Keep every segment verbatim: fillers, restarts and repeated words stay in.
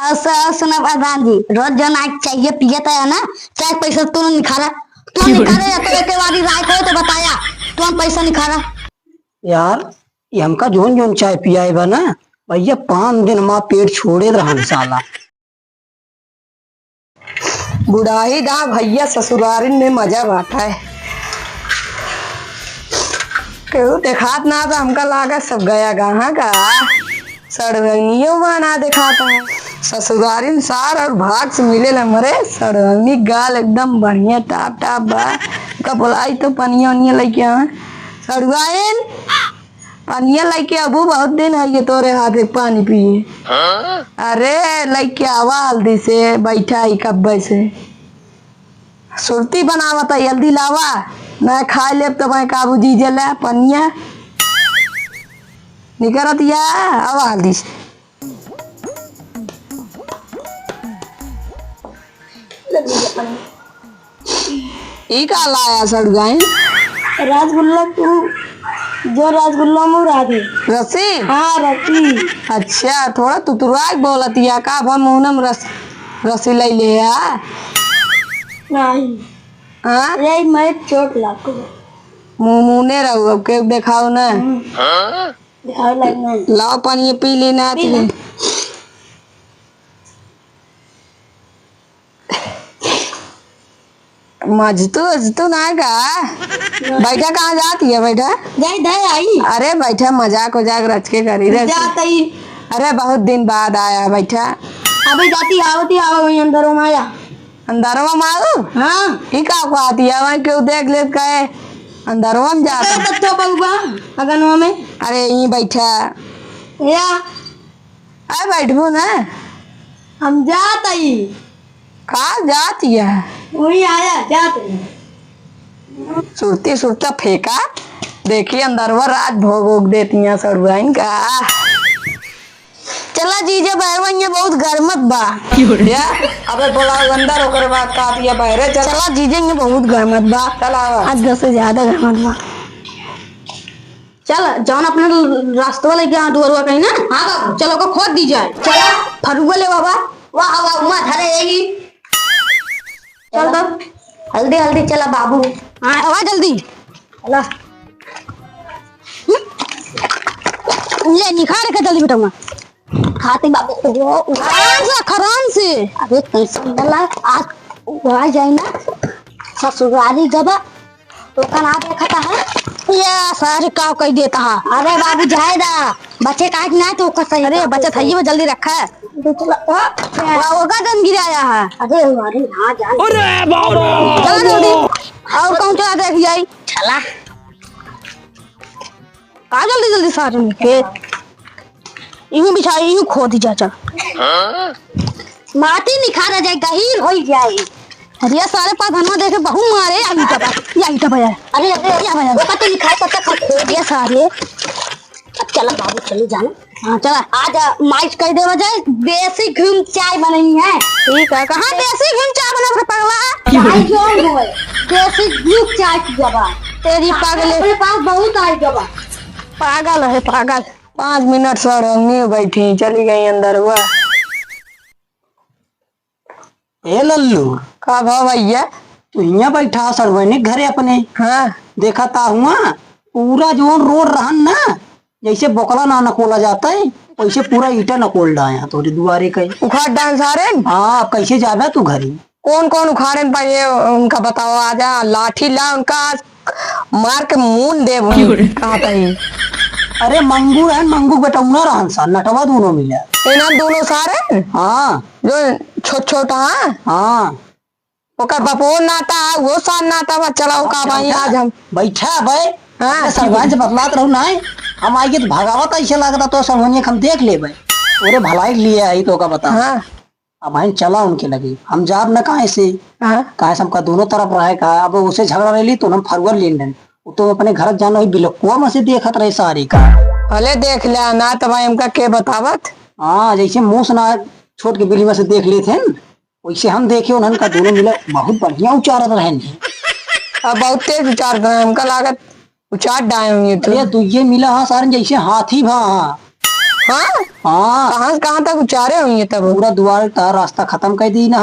और स-, और सुना प्रधान जी, रोज जो ना चाहिए पिए तो है ना, चाय पैसा तू निखारा, तू निखारा या तो एक बारी राय को तो बताया, तू हम पैसा निखारा। यार, ये हमका जोन जोन चाय पियाए बा ना, भैया पाँच दिन हमार पेट छोड़े रहन साला। बुढ़ाई दा भैया ससुरारिन में मजा बाटा है। केहू देखात ना तो हमका लागा सब गया गाहा का। सड़वनियो बा ना देखात है। ससुरारिन सार और भाग से मिले ला मरे। सड़वनी गाल एकदम बढ़िया टाप टाप बा। का बोलाई तो पनिया वनिया लइके आवे। सड़ुआइन। पनिया लइके अबू, बहुत दिन है ये तोरे हाथ के पानी पिए। हाँ? अरे लइके आवा हल्दी से, बैठा ही कब्बे से। सुरती बनावत है, जल्दी लावा, ना खाए लेब तो मैं काबू जी जला पनिया। निकरत या, आवा हल्दी से। ई का लाया सड़ुआइन? रसगुल्ला, तू जो रसगुल्ला मुँह रहा दे। रसी? हाँ, रसी। अच्छा, थोड़ा तुतुरा के बोलत या का? भा मुँह में रस, रसी लइ ले या? नहीं। हाँ? यही मैं चोट लागो। मुँह मुने रहू, अब के देखाओ ना। हम्म। देखाओ लाग नहीं। लाओ पानी पी लेना पी ले। मजतू अजतू ना का? बैठा, कहाँ जाती है? बैठा। जाई, दे आई। अरे बैठा, मजाक उजाक रच के करी रे। जात आई। अरे बहुत दिन बाद आया, बैठा। अबे जाती, आवती, आवा वही अंदर में आया। अंदरवा में आऊ? हाँ। ई का कहती है? वहीं केहू देख लेत कहे, अंदरवा में जाता। अरे बच्चों बउआ, अगनवा में। अरे यहीं बैठा। या। आ बैठबो ना। हम जात आई। का जात या? वही आया, जात आई। सुरती सुरता फेंका, देखी अंदरवा राज भोग ओग देती हैं सड़ुआइन का। चला जीजा, बहरवा ये बहुत गरमत बा। या, अबे बोला अंदर, ओकरे बाद का दिया बहरे, चला। चला जीजा, ये बहुत गरमत बा। चला आवा। आज दस से ज्यादा गरमत बा। चल, जौन अपने रास्तवा लइके आ दुअरवा कहीं ना। हाँ बाबू। चल, ओका खोद दी जाए। चला। फरुआ ले बाबा। वाह, वाह, उमा धरे यही। चल तब। हल्दी, हल्दी, चला बाबू। हाँ, आवा जल्दी। चला। ले, निखार के जल्दी बेटवा। खाती बाबू, वो, वो। आजा खरान से। अबे कैसे मिला? आज वो आ जाए ना ससुरारी जब, तो का ना देखता है? ये सारे का कह देता है। अरे बाबू, जाए दा, बचे काहे ना तो ओकर सही अरे, बचत है, ये वो जल्दी रखा है। दूसरा, ओ, क्या? वो, वो का दम गिराया है? अरे, अरे, हाँ, जान। अरे बाबू। चला जल्दी। और कौन चला देख जाई? चला। का जल्दी जल्दी सारे में के? इहू बिछा, इहू खोद जा, चल। माटी निखारा जाए, गहीर होई जाए। अरे सारे पगनवा देखे बहुत मारे, यही तब, यही तब यार। अरे, अरे, या भैया। ओका तो निखार तब तक हम खोद ये सारे। अब चला बाबू, चली जाना। हाँ, चला। आज मालिश कर देवा जाए, देसी घी में चाय बनई है। ठीक है, कहाँ देसी घी में चाय बना रे पगला? चाय जो होए, देसी घी में चाय पियाबा। तेरी पागले। अपने पास बहुत आई गवा। पागल है, पागल। पाँच मिनट सर, हमनी बैठी, चली गई अंदर हुआ। ए लल्लू। का भा भैया? तू हियाँ बैठा सड़वैनी के घरे अपने। हाँ। देखा ता हुआ, पूरा जोन रोड रहन ना, जैसे बोकला ना नकोला जाता है, वैसे पूरा ईटा नकोल डाया तोरे दुआरे का। उखाड़ डाल सारे। हाँ, अब कैसे जाबे तू घरे? कौन कौन उखाड़े न पाए, उनका बताओ, आजा, लाठी ला उनका, मार के मून देब, क्यों रे? कहाँ कहीं। अरे मंगू रहन, मंगू के बेटौना रहन सा, नटवा दोनों मिला। इन्हन दोनों सारे? हाँ। जो छोट छोट, हाँ? हाँ। ओकर बपो नाता, वो सार नाता बा, चलाओ का अच्छा, भाई, अच्छा। आज हम। बैठा भाई। हाँ। अरे सरपंच बतलात रहू ना, हम आइए तो भगावत ऐसे लगता तो सरपंच हम देख लेबे। अरे भलाई के लिए आई तो का बता। हाँ। अब हम चला उनके लगे, हम जाब न काहे से। हाँ। काहे से हमका दोनों तरफ रहे का, अब उसे झगड़ा रह ली तो हम फरुआ लेन रहन। वो तो अपने घर जाना ही बिलकुआ में से देखत रहे सारी का। भले देख ले ना तो भाई हमका के बतावत। हाँ, जैसे मूस ना छोट के बिल्ली में से देख लेते हैं, वैसे हम देखे उन्हन का दोनों मिला बहुत बढ़िया उचारत रहन। अब बहुत तेज उचारत रहे, हमका लागत उचार डाए होंगे तो। अरे तू ये मिला हाँ सारन जैसे हाथी भा हाँ। हाँ? हाँ। कहाँ से कहाँ तक उचारे होइहैं तब? पूरा दुआर तक रास्ता खतम कइ दी ना।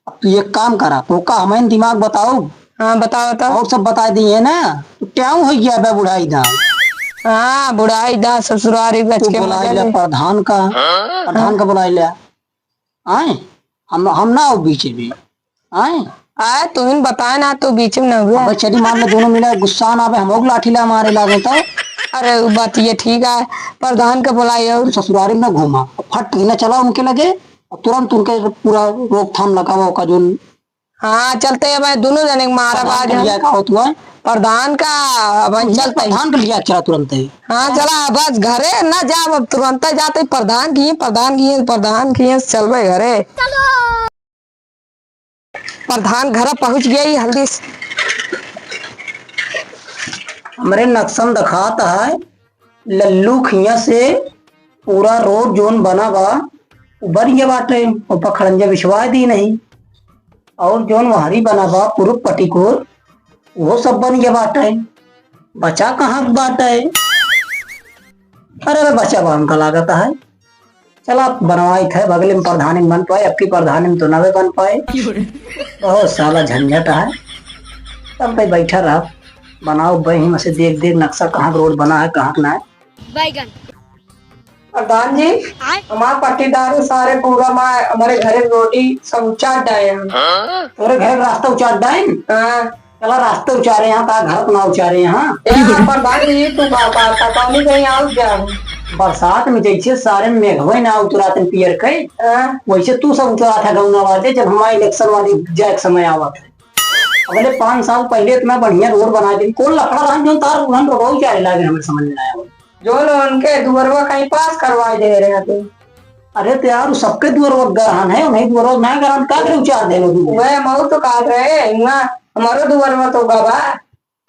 अब तू एक काम करा, तोका हमैं दिमाग बताउब। हाँ, बतावा, बतावा। अउर सब बताइ दिहे ना, तू क्यों होइ गया बे बुढ़ाई दाँ? हाँ, बुढ़ाई दाँ ससुरारी बच तू के बुलाइ मजा ले ले। प्रधान का, प्रधान का बुलाइ ले। आए, हम, हम ना हो बीच में। आए। आए, तुहिन बताए ना, तू बीच में ना हुए। अबे चली, मान ले दोनों मिला गुस्सा ना आवे, हम लोग लाठी ला मारे लागे तो। अरे, उ बात ये ठीक है, प्रधान का बुलाए अउर तू ससुरारी में ना घूमा, फट ही ना चला उनके लगे, अउर तुरंत उनके पूरा रोकथाम लगावा ओका जोन हाँ, चलते हैं भाई, दोनों जने के मारा प्रधान बाज का हम। लिया का हो तू, हैं? प्रधान का, अब तू चलते हैं। प्रधान का लिया चला तुरंत ही। हाँ, चला, बस घरे ना जाब, अब तुरंत जाते ही प्रधान की, प्रधान की, प्रधान की, चल भाई घरे। प्रधान घर पहुँच गया ही हल्दी से। हमरे नक्शा में दिखात है, लल्लू खिया से पूरा रोड जोन बना बा, उ बन गया बाटे, ओपर खड़ंजा बिछवा दी नहीं। अउर जोन वहरी बना बा, पूरब पटिकोर, उहो सब बन गया बाटे। बचा कहाँ बाटे? अरे बे, बचा बा हमका लागत है। चला, बनवाइत है, बगले में प्रधानी में बन पाए, अब की प्रधानी में तो नवे बन पाए। बहुत साला झंझट है। तब भाई बैठा रहा, बनाओ बही में से देख देख नक्शा, कहाँ के रोड बना है, कहाँ के ना है। बैगन। प्रधान जी, आय? हमार पट्टीदार सारे पूरा मा-, हमारे घरे रोटी सब उचार डाए हैं। तोरे घर रास्ता उचार डाए? हाँ। चला रास्ता उचारे यहाँ, ता घर अपना उचारे यहाँ। ए, प्रधान जी, तू बा-, बा-, पता नहीं कहीं आओ जा। बरसात में जैसे सारे मेघवे ना उतराते पियर के, हाँ। वैसे तू सब उतरा था गौना वाले, जब हमारे इलेक्शन वाली जाए के समय आवत है। अगले पाँच साल पहले इतना बढ़िया रोड बना दी, कौन लफड़ा रहा जो तार उड़न रोड उचारे लागे, हमें समझ में ना आया। जो लोगन के दुअरवा कहीं पास करवाए दे रहे थे। अरे तो यार, उ सबके दुअरवा गरहन है, उन्हें दुअरवा ना गरहन, का करे उचार दे लोग? वह मऊ तो कहत रहे, हुआ हमारो दुअरवा तो गवा।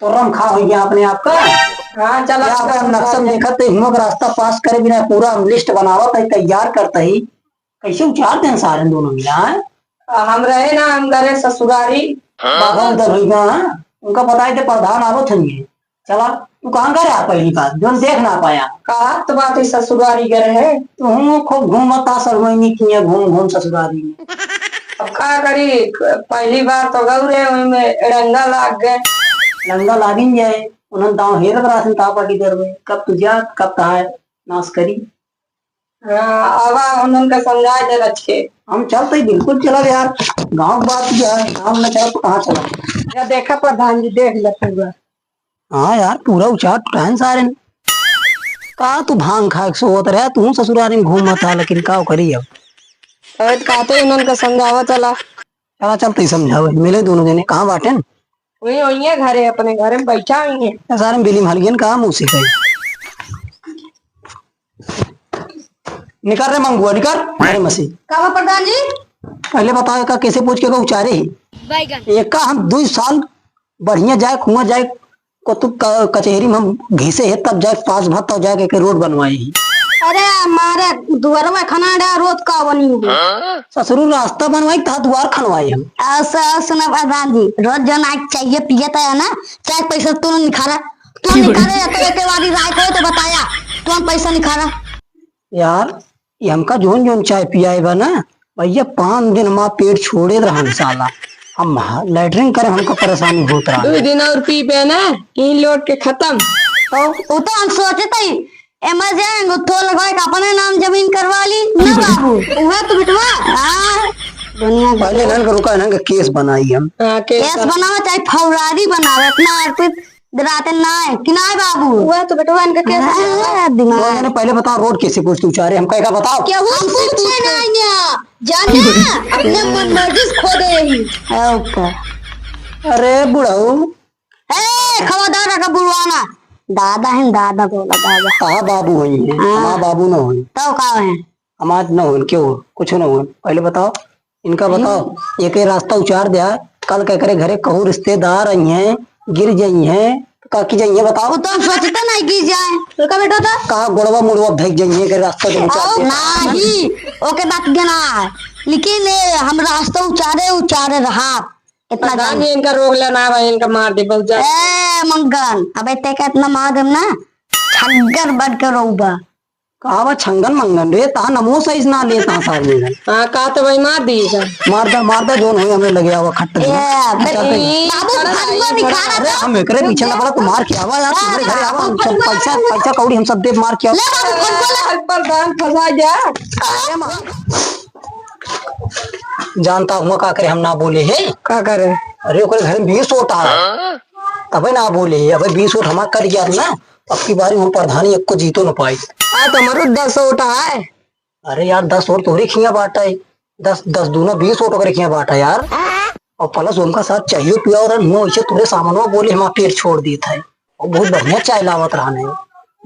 तो रम खा हो गया अपने आप का। हाँ, चला, या चला, अपन नक्शा में चला। देखत है, हुआ का रास्ता पास करे बिना पूरा हम लिस्ट बनावत है, तैयार करत है। कैसे उचार देन सारे दोनों मिला, हैं? आ, हम रहे ना, हम घरे ससुरारी। बाबा उधर हुई ना, हाँ? उनका बताए थे प्रधान आवत होंगे। चला, तू कहाँ गया पहली बार, जोन देख ना पाया? कहा तो बात है ससुरारी गए है। तू खूब घूमता सरवैनी किया, घूम घूम ससुरारी में। अब का करी, पहली बार तो गऊ रहे, वही में रंगा लाग गए। रंगा लागिन जाए, उन्होंने दाव हेरत रहा था, ताव पार्टी कर में, कब तू जा, कब कहा है, नाश करी। हाँ, आवा, उन्हन का समझाए दे रच के। हम चलते ही बिल्कुल चला यार, गाँव बात क्या है, गाँव में चला तो कहाँ चला? या देखा प्रधान जी, देख ले पूरा। हाँ यार, पूरा उचार टुटाइन सारे ने। का तू भांग खा के सोवत रहा, तू ससुरारी में घूमत था, लेकिन का करी अब? अरे तो कहते इन्हन का समझावा चला। चला चलते ही समझावे, मिले दोनों जने, कहाँ बाटेन? वही, वही है घरे, अपने घरे में बैठा हुई है। ए सारे में बिली में हलगियन का मुँह से कही। निकर रे मंगुआ, निकर। अरे मसी। का बा प्रधान जी? पहले बताओ, एका कैसे पूछ के का उचारे ही? बैगन। एका हम दुई साल बढ़िया जाए, कुआं जाए, कतु क-, कचहरी में हम घिसे है, तब जाए पास भर, तब जाए के, के रोड बनवाए ही। अरे मारे दुआरवा खनाड़ा रोड का बनी हुई। ससुरू रास्ता बनवाई, तहा दुआर खनवाए हम। ऐसा सुना प्रधान जी, रोज जो ना चाहिए पिए तो है ना, चाहे पैसा तू निखारा। तू निकाले या तो एके बारी राय को तो बताया, तू हम पैसा निखारा। यार, ये हमका जोन जोन चाय पियाए बा ना, भैया, पाँच दिन हमार पेट छोड़े रहन साला। हम हा-, लैट्रिन करे हमका परेशानी होत रहा। दो दिन और पी पे ना, तीन लोट के खत्म। तो, वो तो हम सोचे थे, एमे जे अंगूठो लगाए के अपने नाम जमीन करवा ली, ना बाबू, वह तो बेटवा, हाँ, दुनिया पहले इन्हन का रुका, इन्हन का केस बनाई हम। हाँ, केस केस बनावा। बनावा चाहे फौरारी बनावा, इतना अर्पित डराते ना है कि ना है बाबू? वह तो बेटवा इनका केस हाँ, बनावा। दिमाग। तो मैंने पहले बताओ, रोड कैसे पूछ तू चाह रहे, हम कहेगा बताओ। क्या वो हम पूछे पूछे ना आइया, जाने अपने मन मर्जी से खोदे यही। ओके। अरे बुढ़ऊ, ए, खबरदार रखा बुलवाना। दादा है, दादा बोला, दादा। कहाँ बाबू होई है? हाँ। हमार बाबू ना होई। तो का है? हमार ना होई, क्यों? कुछ ना होई। पहले बताओ, इनका बताओ, हम्म। एके रास्ता उचार दिया, कल के करे घरे कहू रिश्तेदार आई हैं, गिर जाई हैं, तो का की जाई हैं, बताओ। वो तो हम सोचते नहीं की जाए। तो का बेटा था? कहाँ गोड़वा मुड़वा फेंक जाई हैं, के रास्ता तो उचार दिया। नहीं, ओके बात के ना है। लेकिन ए, हम रास्ता उचारे, उचारे रहा। इतना प्रधान जान। जी, इनका रोक लेना भाई, इनका मार दे बहुत ज्यादा। ए, मंगन, अबे ते का इतना मार देम ना, छग्गर बन के रोबा। कहा बा छंगन मंगन रे, ता नमो सही से ना लेता सार मंगन। हाँ, कहा तो भाई मार दी जा। मार दा, मार दा, जोन होई हमरे लगे आवा खट्ट ए, में। अबे, चल भाई। बाबू, भागो निकाल अरे, हम एकरे पीछे ना पड़ा, तू मार के आवा यार, तुम्हारे घरे आवा, हम सब पैसा, पैसा कौड़ी हम सब दे मार के आवा। ले बाबू, फोन कर ले। प्रधान फंसा गया। अरे माँ। जानता हुआ का करे, हम ना बोले है। का करे? अरे, ओकरे घर में बीस वोट आ। तबे ना बोले, अबे बीस वोट हमार कट गया ना, अब की बारी हम प्रधानी एक को जीतो न पाई। आ, तो हमारो दस वोट आए। अरे यार, दस वोट तोरे खिया बाटा है, दस, दस दूना बीस वोट ओकरे खिया बाटा यार। और प्लस उनका साथ चाहिए पिया और मुँह इसे तोरे सामनवा बोले, हमारा पेट छोड़ दी था। और बहुत बढ़िया चाय लावत रहन है,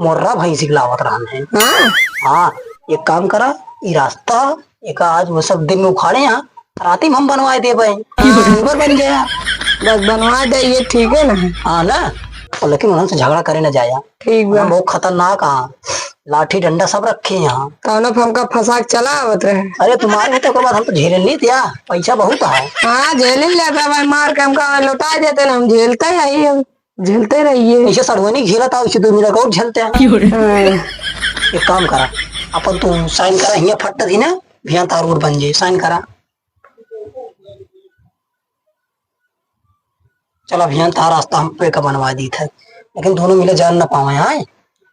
मोर्रा भैंसी के लावत रहन है। हाँ? हाँ, एक काम करा, ई रास्ता एक आज वो सब दिन में उखाड़े यहाँ, राती में हम बनवाए देबे। हाँ। ऊपर बन गया। बस बनवा दे, ये ठीक है ना? हाँ ना, और लेकिन उन्हन से झगड़ा करे ना जाया। ठीक बा। हम बहुत खतरनाक हाँ, लाठी डंडा सब रखे यहाँ। कौनो पे हमका फंसा के चला आवत रहे। अरे तुम्हारे होते ओकर बाद हम तो झेले नहीं दिया, पैसा बहुत है। हाँ, झेले लेता भाई, मार के हमका लौटा देते ना, हम झेलते ही आई हम। झेलते रहिए। ऐसे सड़ुआनी झेलत आओ, इसे दो मिनट और झेलते हैं। हाँ। एक काम करा, अपन तू साइन करा, हियाँ फट दी ना, भियान तार रोड बन जाए, साइन करा। चला भियान तार रास्ता हम पे का बनवा दी था, लेकिन दोनों मिले जान ना पावे, हाँ?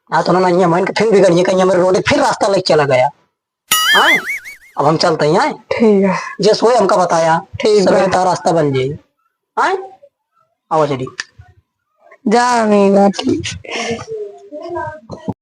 ना तो ना, ना, ये मान के फिर बिगड़िए, कहीं हमारे रोड फिर रास्ता लेके चला गया। हाँ, अब हम चलते हैं, हाँ? ठीक है। जे सोए हमका बताया, ठीक सवेरे बा। तार रास्ता बन जाए। हाँ, आओ चली। जा, नहीं बा, ठीक।